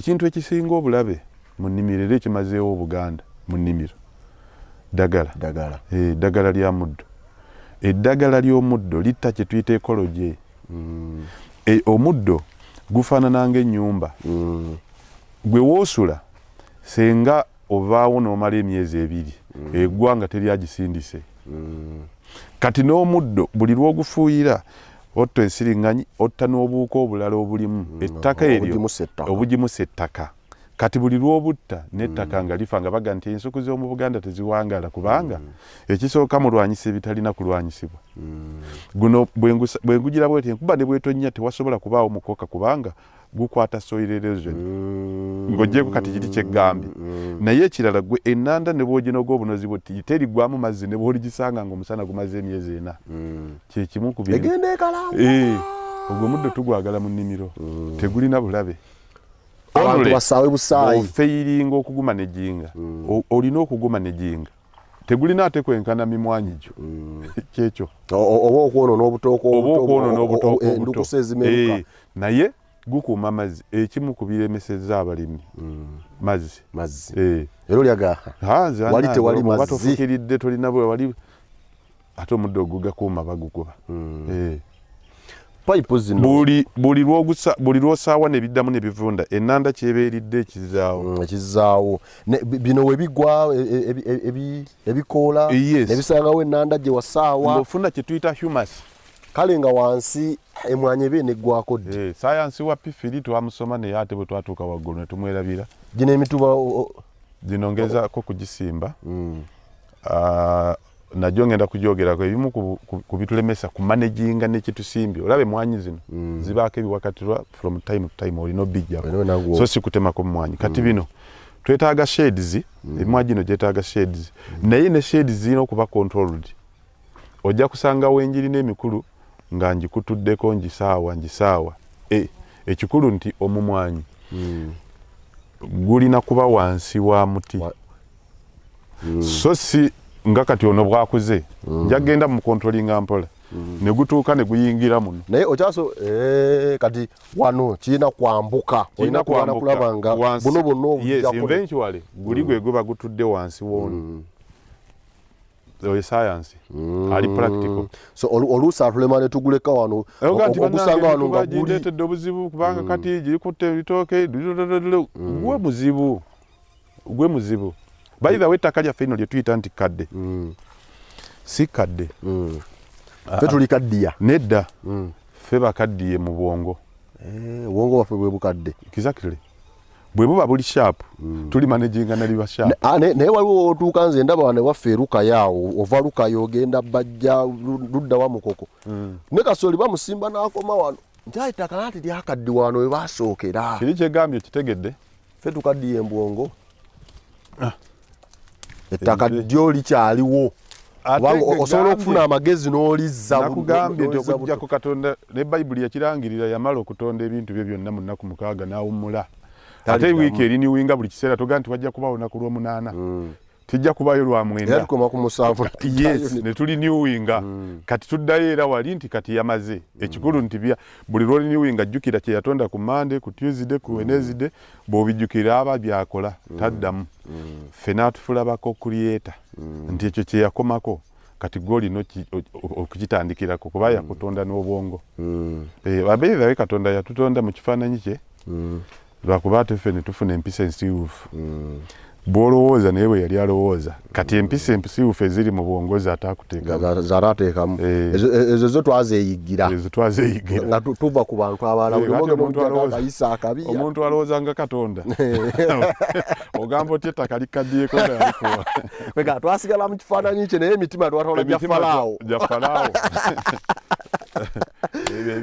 Ekintu ekisinga obulabe mu nnimiro era ekimazeewo Obuganda mu nnimiro, ddagala. Ddagala. Eddagala lya muddo. Eddagala ly'omuddo litta kye tuyita ecology. Omuddo gufaanana ng'ennyumba. Gwe woosula, senga ovaawo n'omala emyezi 2, eggwanga teryagisindise. Kati n'omuddo buli lw'ogufuuyira otta ensiriŋŋanyi, otta n'obuwuka obulala obulimu ettaka eryo, obugimusa ettaka. Obugimusa ettaka. Kati buli lw'obutta n'ettaka nga lifa, nga baga nti ensuku z'omu Buganda teziwangaala, kubanga ekisooka mulwanyisa ebitalina kulwanyisibwa. Guno bwe ngugira bweti, enkuba ne bwetonnya tewasobola kubaawo mukoka, kubanga gukwata soil erosion. Ng'oggyeko kati kiri kyeggambye, naye ekirala gwe ennanda ne bw'oginoga obunozi bwe teriggwamu mazzi, ne bw'oligisanga ng'omusana gumaze emyezi 4, kyekimu ku bintu Egenda ekalanga. Ogwo muddo tugwagala mu nnimiro, tegulina bulabe. Abantu Only basaawe busaayi. Ofailinga okuguma nejinga, olina okuguma nejinga, tegulina ate kwenkana mimwanyi gyo, kyekyo. Oba okwonoona obutooke oba obuto, okwonoona obutooke obuto. Endukusa ezimeruka. Naye gukuuma amazzi. Ekimu ku biremesezza abalimi, mazzi. Mazzi. Era olyaga Ha, nze wali anange, tewali oba mazzi. Tofukiridde, tolina bwe wali, ate omuddo ogugakuuma bagukuba. Payipu zino Buli lw'osaawa ne biddamu ne bivunda, ennanda kyebeeridde ekizaawo. Ekizaawo. Bino we bigwa ebikoola ne bisangawo ennanda gye wasaawa. Ng'ofuna kye tuyita humus. Kale nga wansi emwanyi eba eneggwako ddi? Sayansi wa pifiri twamusoma, naye ate bwe twatuuka waggulu ne tumwerabira. Gino emituba Gino ngezaako kugisimba. Najjo ngenda kugyogerako ebimu ku bitulemesa kumanaginga nekitusimbye. Olaba emwanyi zino zibaako ebiwakatirwa from time to time, olina obijjako, Olina nagwo. so si kutemako mwanyi. Kati bino twetaaga shades, emwanyi gino gyetaaga shades, naye ne shades zirina okuba controlled. Ojja kusangawo enjirina emikulu nga ngikutuddeko, ngisaawa ngisaawa. Ekikulu nti omumwanyi gulina kuba wansi wa muti, so si nga kati ono bwakuze njagenda mu controllinga mpola ne gutuuka ne guyingira muno. Naye okyaso kati wano kirina kwambuka, olina kulwana kwambuka kulaba nga wansi. buno bwonna Yes, obujjako. Eventually guli gwe guba gutudde wansi w'ono. Oyo science ali practical. So oluusi atulema ne tuguleka wano, Oga nti ogusanga bannange wano nga emituba guli gindeetedde obuzibu, kubanga kati girikutta ebitooke. Gwe muzibu, gwe muzibu. By the way, ettaka lyaffe lino lye tuyita nti kadde, si kadde. Ffe tuli kaddiya. Nedda, ffe bakaddiye mu bwongo. Obwongo bwaffe bwe bukadde. Exactly. Bwe buba buli sharp, tuli managinga naliba sharp. Naye waliwo otuuka, nze ndaba wano ewaffe erukayo awo, ova Lukayo ogenda Bajja, ludda wa Mukoko, ne kasooli bamusimba n'akoma wano nti ayi ettaka nati lyakaddi wano we basookera. Kiri kyegambye kitegedde. Ffe tukaddiye embwongo, ettaka ddyo likyaliwo. Ate Kubanga gwe osobola gambye- okufuna amagezi n'olizza Nakugambye nti n'olizza buto. okuggyako Katonda ne Bayibuli yakirangirira, yamala okutonda ebintu bye byonna mu nnaku 6 n'awummula. Ate Taliddamu. wiiki erinewinga buli kiseera, toga nti wajja kubawo olunaku lw'omunaana, tijja kubayo lwa Era 9. tukoma ku 7. Yes, ne tulinewinga. Kati tuddayo era wali nti kati yamaze. Ekikulu nti buli lwolinewinga jjukira kye yatonda ku Monday, ku Tuesday, ku Wednesday. Bw'obijjukira aba byakola taddamu. Ffe n'atufula ba co-creator, nti ekyo kye yakomako kati gwe olina okukitandikirako, kuba yakutonda n'obwongo. Abeerawe Katonda yatutonda mu kifaananyi kye, lwakuba ate ffe ne tufuna empisa ensiiwuufu. Bw'olowooza naye bwe yali alowooza. Kati empisa ensiiwuufu eziri mu bwongo z'ataakuteekamu. Z'ataateekamu. Ezo zo twazeeyigira. Ezo twazeeyigira. Nga tuva ku bantu abalala. Buli Kati omu omuntu ogenda alowooza akayisa akabi. Omuntu alowooza nga Katonda, ogamba otya ettaka likaddiyeko nga yalikuwa? Wega twasigala mu kifaananyi kye, naye emitima twatwala gya Emitima Falaawo. Gya Falaawo. Ebyo.